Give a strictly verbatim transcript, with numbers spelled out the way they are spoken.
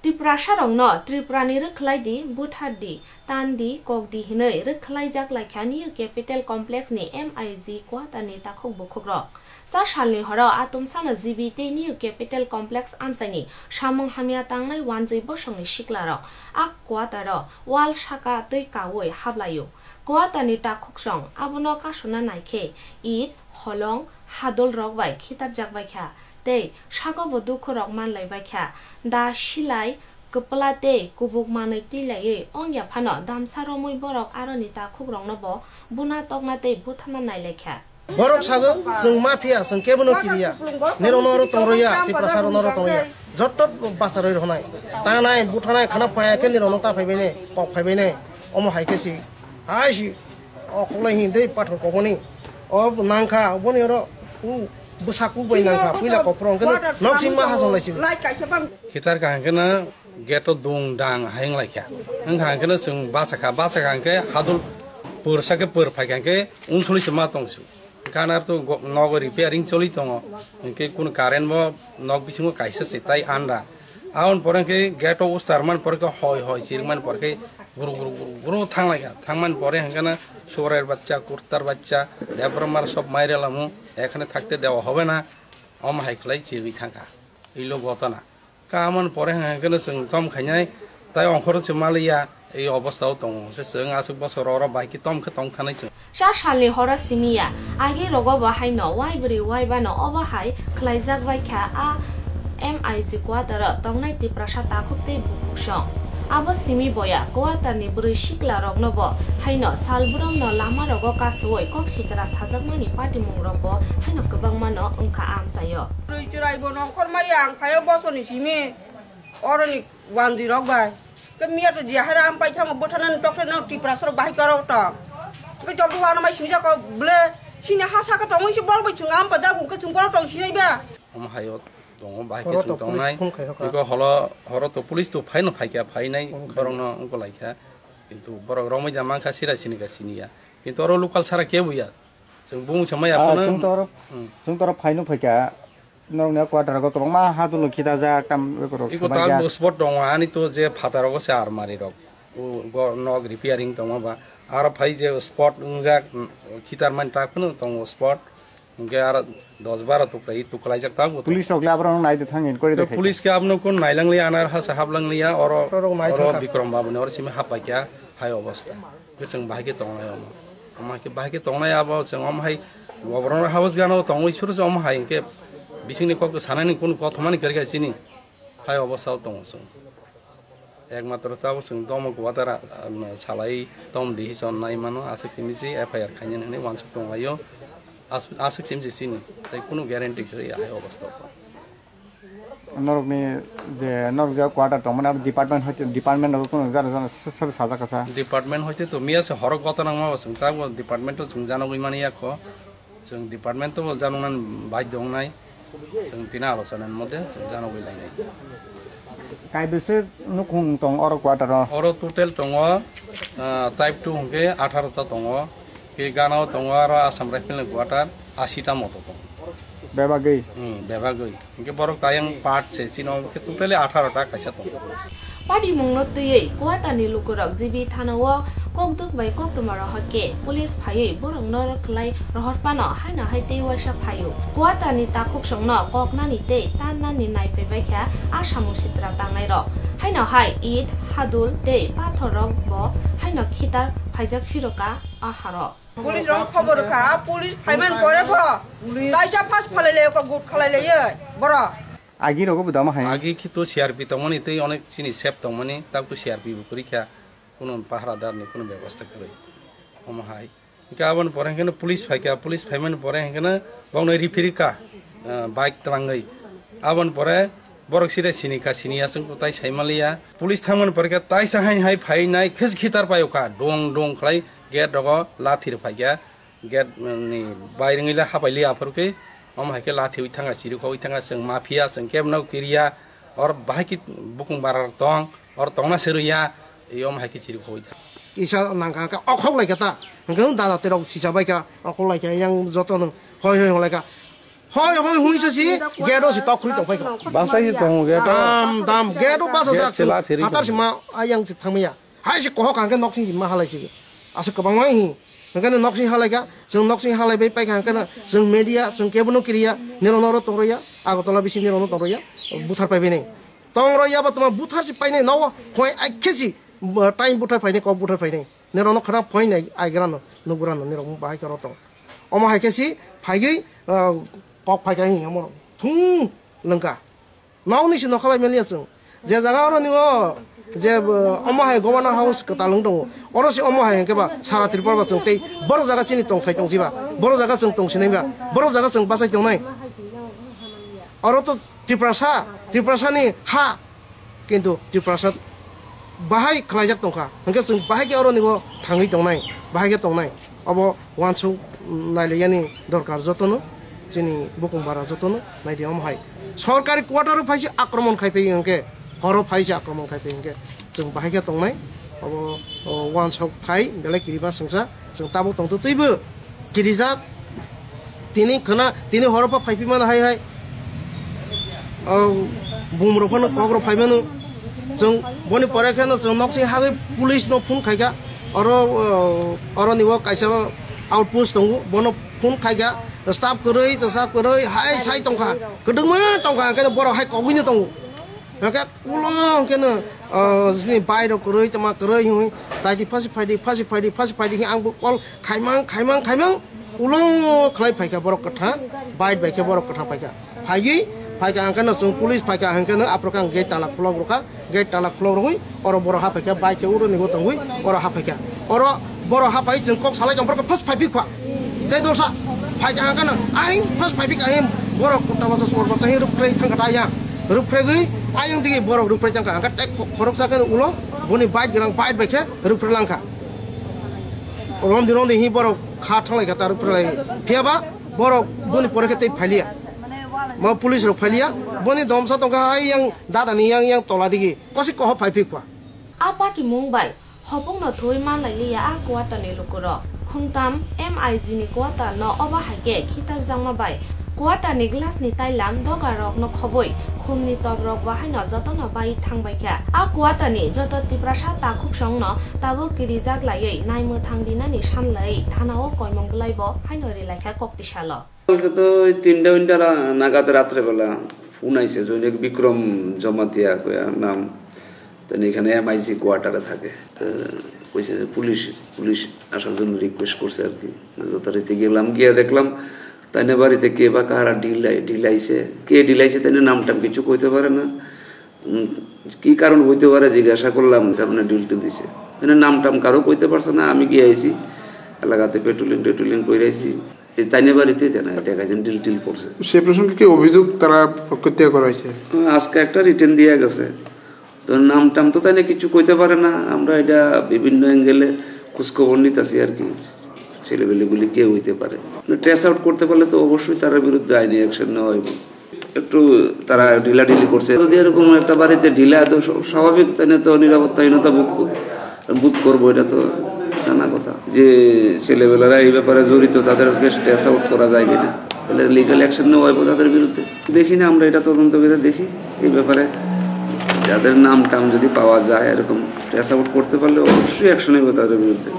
Tiprasarokno Tripurani rwkhlai di, buthar di, tan di, kok di hinwi rwkhlaijak laikha New Capital Complex ni M I G quarter ni takhuk bukhukrok. Cha salni horo atumsano G B tei New Capital Complex amchaini samung hamya tangnai wanjwi bosongni siklarok a quarter o wall saka twi kaui hablaio. Quarter ni takhuksong abono kasuna naikhe it, holong, hadolrok bai khitarjak baikha tei sagobo dukhurok manlai baikha. Da silai, kwpla tei kubuk manwi twi laiwi wngya phano damsa romwi borok aroni takhukrokno bo buna tokna tei butharna nai laikha. Borok sago, chwng mafia, chwng kebono kiriya. Nirokno oro tong rwya, Tiprasarokno oro tong rwya. Jotto bacharwi rwnai. Tanai, buthanai, khana phaya khe nirokno ta phaibainai, kok phaibainai. Omo hai khe si. Hai si. O khoklai hin tei pathor kokoni. O nangkha, oboni oro, u, bwsa kuk bai nangkha. Puila kokphuru hwnkhe nok sima hasong lai si. Khitar kaham khe na gate o dung dang hai wng lai kha. Wng kha hwnkhe no chwng bacha kha, bacha kha hwnkhe hadul pwrsa khe pwr phai kha hwnkhe unsuli se ma tong su. Hwnkhe ano to go-, nogo repairing choli tongo. Hwnkhe kunu current bo nok bisingo kaisa se tai anda. Aboni pore hwnkhe gate o ustar man pore khe hoi hoi chirik man pore khe guru guru guru guru thang lai kha. Thang man pore hwnkhe no suarer bachcha, kurtar bachcha, debra mar sob maire lamu, ekhane thakte dewa hobe na, omo hai khlai chirwi thang kha. Ilo gotona. Kahamani pore hwnkhe no chwng tom khainai, tai ongkhorok se maliya, ei obostha o tongo. Hwnkhe chwng aswk bosor oro bai khe tom khe tong thanai chwng. Cha salni horo simi ya, agi rogo bo haino waibrwi waibano obo hai khlaijak bai kha a M I G quarter o tongnai Tiprasa takhuk tei bukhuksong. Abo simi boya quarter ni bwrwi sikla rokno bo haino salbrum no lama rogo kasui kok sitra sajakmani patimung rok bo haino kwbangma no wngkha amchaio. Bwrwi chwrai bo nongkhor maya ang phaio bosoni simi. Oroni wanjwi rok bai. Ke miya to dia hara am pai thango bothanan tokhe no Tiprasa rok bahai karo to. Ke job wana mai simi jako ble sini ha saka tongwi si bol bai chunga am pa jagu ke chungo tong sinai ba. Omo hayo tongo bahai ke Horo to chwng police tongnai. Phone khai hoka. Iko holo horo to police to phaino phaikya phainai Phone khai. Borokno wngko laikha. Kintu borok romwi da mankha sira sini ka siniya. Kintu oro local sara kebuya. Chwng bung samaya Ah, phano. Chwng to oro, Hmm. Chwng to oro phaino phaikha. Norokni o quarter o kwbangma hadulno khitajak, tam, eko rok Iko swbaijak. Tang bo spot tongo, ani to je phataro go se almari rok. O go nok repairing tongo ba. Aro phai je spot wngjak, mm, khitar man tak phano tongo spot. Hwnkhe aro dos baro tuklai, tuklaijak tabuk. Police rok le aborok nai de thang inquiry de khai. Police ke abno kun nailang liya, anar hasa haplang liya, oro, Oro nai oro thangkha. Bikram Babu ni oro simi hap paikya, hai obostha. Ke chwng bahai khe tongnai omo. Omo hai khe bahai khe tongnai abo chwng omo hai oborok habos gana o tongwi suru se omo hai hwnkhe bisingni kok to sanani kunu kothomani kwrwikha chini hai obostha o tongo chwng. Ekmatro tabuk chwng domo kwatara, ah, salai tom di hison nai mano aswk simi se F I R khainani hwnwi uansuk tonglaio. As-, aswk simi se chini tei kunu guarantee kwrwi hai obostha o tong. Norokni je norok je quarter tongmani abo department hoite department rogo kunu jara jara sir sir sajak kasa. Department hoite to miya se horok gotana wngma bo chwng tabuk department o chwng janogwi mani ya kho. Chwng department o janoknani bai tongnai. Chwng tini alochonani mote chwng janogwi lainai. Kaibese nukhung tong oro quarter o? Oro total tongo, ah, type two hwnkhe atharo ta tongo. Ke gana o tongo aro Assam Rifle ni quarter ashi ta moto tongo. Bebagwi? Hmm, bebagwi. Hwnkhe borok tayang part se chini omo khe totally atharo ta kaisa tongo. Padimungno twiwi quarter ni lukurok G B thana o kokduk bai koktwma rohor khe police phaiwi borokno rwkhlai rohor phano haino hai tei uaisa phaio. Quarter ni takhuksongno koknani tei tannani naiphai baikha a samung sitra tangnairok. Haino hai it, hadul tei pathor rok bo haino khitar phaijak phirokha a haro. Police rok khobor rwkha, a police phaiman pore pho. Kaisa pass phalai lai kho, gut khalai lai ye, borok. Agi rogo bo dama hai. Agi khi to C R P tongmani tei onek chini sep tongmani, tak to C R P bo kwrwi kha, kuno pahradar ni kuno bebostha kwrwi. Omo hai. Hingke aboni pore hingke no police phaikha, police phaimani pore hingke no bokno riphi rikha, ah, bike twlangwi. Aboni pore borok sida sini kha, sini ya chwng tai sai manliya. Police thangmani pore khe taisa hain hai phainai khis khitar paio kha, dong dong khlai gate rogo lathi rw phaikha. Gate, mm, ni bai rwngwi le hapai liya aphuru khe, omo hai khe lathi wi thangkha, chiri khogwi thangkha, chwng mafia, chwng kebo no kiriya, or bahai khe bukung bara rok tong, or tongna se rwya, i omo hai khe chiri khogwi thang. Kisa nangkha khe okhok lai kha ta, hwnkhe dada tei rok sisa bai kha, okhok lai kha, yang joto no hoi hoi hong lai kha. Hoi hoi hoi se si gate o si tok khri tong phai kha. Basa si tong gate o. Dam dam gate o basa jak sila thiri. Hatar si ma ayang si thangmaya. Hai si kohok hangke nok sing si ma halai si. Asa kwbang mai hi. Hangke nok sing halai kha. Sing nok sing halai bai pai kha hangke na. Sing media sing kebo no kiriya. Niro noro tong roya. Agartala bisi niro no tong roya. Buthar pai bini. Tong roya ba tuma buthar si pai ni no. Hoi ai khe si. Time buthar pai ni kok buthar pai ni. Nirokno khwna phone nai aigrano, nugrano, nirok bahai khe rotong. Omo hai khe si phaigwi, ah, kok phai kha hi omo thung lwngkha. Nokni si nokhalai manya chwng. Je jaga oro ningo je, ah, omo hai Governor House kwtal wng tongo. Oro si omo hai hwnkhe ba sara Tripura ba chwng tei borok jaga chini tong sai tong jiba. Borok jaga chwng tong sinai ba. Borok jaga chwng bachai tongnai. Oro to Tiprasa, Tiprasani ha, kintu Tiprasa bahai khlaijak tongkha, hwnkhe chwng bahai khe oro nigo thangwi tongnai, bahai khe tongnai. Obo uansuk nailaiyani dorkar jotono, chini bukung bara jotono, naidi omo hai. Sorkari quarter-o phaisi akromon khai phai hwnkhe, horo phaisi akromon khai phai hwnkhe, chwng bahai khe tongnai. Obo, o, uansuk thai, belai kiriba swngsa, chwng tabuk tongtwtwibo. Kirijak, tini khwna, tini horo pha phaiphimano hai hai. O, bumrok phano kokrok phaimano. Chwng boni pore kheno chwng nok sing hagwi police no phone khaikha. Oro, o, oro nibo kaisa outpost tongo, bono phone khaikha. Staff kwrwi, chwsa kwrwi, hai sai tongkha. Kwdwngma tongkha, hwnkhe borok hai kogwino tongo. Hwnkhe ulo hwnkhe no, o, chini bike rok kwrwi, tama kwrwi hwnwi, taiti phasi phaidi, phasi phaidi, phasi phaidi hwnwi ang bo call khaimang, khaimang, khaimang, ulo khlai phaikha borok kwthang, bike bai khe borok kwthang phaikha. Phaigwi, phaikha hwnkhe no chwng police phaikha hwnkhe no aphuru khe ang gate tala khulok rwkha, gate tala khulok rwgwi oro borok haphaikha, bike khe uro nigo tongwi oro haphaikha. Oro Borok haphai chwng kok salai tong, borok first phai phikha. Tei dorsa phai kha hangkha na, ayang first phai phikha ayang borok kota basa sor basa hi ruphrei thangkha ta ayang. Ruphrei gwi ayang digi borok ruphrei thangkha. Hangkha tei kho-, khoroksa khe ulo boni bike gwnang bike bai khe ruphrei langkha. Romdi romdi hi borok kha thanglai kha ta ruphrei lai. Phiya ba borok boni pore khe tei phailiya. Ma police rok phailiya. Boni domsa tongkha ayang dada ni yang yang tola digi. Kosi koho phai phikha. A patimung bai hopungno thwi manlailiya a quarter ni lukurok. Khungtam M I G ni quarter no obo hai khe khitarjakma bai quarter ni glass ni tailam doga rok no khobwi khum ni top rok bo haino jotono bai thangbai kha. A quarter ni joto Tiprasa takhuksong no tabuk kirijak laiwi naimwthang rinani sanlai thana o koimung bwlai bo haino rilai kha kok tisalo. কালকে তো ওই তিনটা উইন্টার নাগাদ রাত্রেবেলা ফোন আইছে, জৈনিক বিক্রম জমাতিয়া কয়া নাম। তো এখানে এমআইজি কোয়ার্টারে থাকে। তো কইছে যে পুলিশ, পুলিশ আসার জন্য রিকোয়েস্ট করছে আর কি। যথারীতি গেলাম, গিয়ে দেখলাম তাইনে বাড়িতে কে বা কাহারা ঢিলাই, ঢিলাইছে, কে ঢিলাইছে তাইনে নাম টাম কিছু কইতে পারে না। উম, কি কারণ হইতে পারে জিজ্ঞাসা করলাম, তারপরে ডিল টিল দিছে। মানে নাম টাম কারো কইতে পারছে না, আমি গিয়ে আইছি এলাকাতে পেট্রোলিং টেট্রোলিং করে আইছি। এই তাইনে বাড়িতে দেনা, এটা কাজে ডিল টিল করছে। সে প্রসঙ্গে কি অভিযোগ তারা প্রত্যয় করা হয়েছে? আজকে একটা রিটেন দিয়ে গেছে। তো নাম টাম তো তাইনে কিছু কইতে পারে না, আমরা এটা বিভিন্ন অ্যাঙ্গেলে খোঁজখবর নিতেছি আর কি। ছেলেবেলেগুলি কে হইতে পারে, ট্রেস আউট করতে পারলে তো অবশ্যই তার বিরুদ্ধে আইনি অ্যাকশন নেওয়া হইব। একটু তারা ঢিলাঢিলি করছে। যদি এরকম একটা বাড়িতে ঢিলা, তো স-, স্বাভাবিক, তাই না, তো নিরাপত্তাহীনতা বোধ কর-, বোধ করবো, এটা তো জানা কথা। যে ছেলেবেলারা এই ব্যাপারে জড়িত, তাদেরকে ট্রেস আউট করা যায় কিনা, তাহলে লিগ্যাল অ্যাকশন নেওয়া হইব তাদের বিরুদ্ধে। দেখি না, আমরা এটা তদন্ত করে দেখি এই ব্যাপারে। যাদের নাম টাম যদি পাওয়া যায়, এরকম ট্রেস আউট করতে পারলে অবশ্যই অ্যাকশন হইব তাদের বিরুদ্ধে।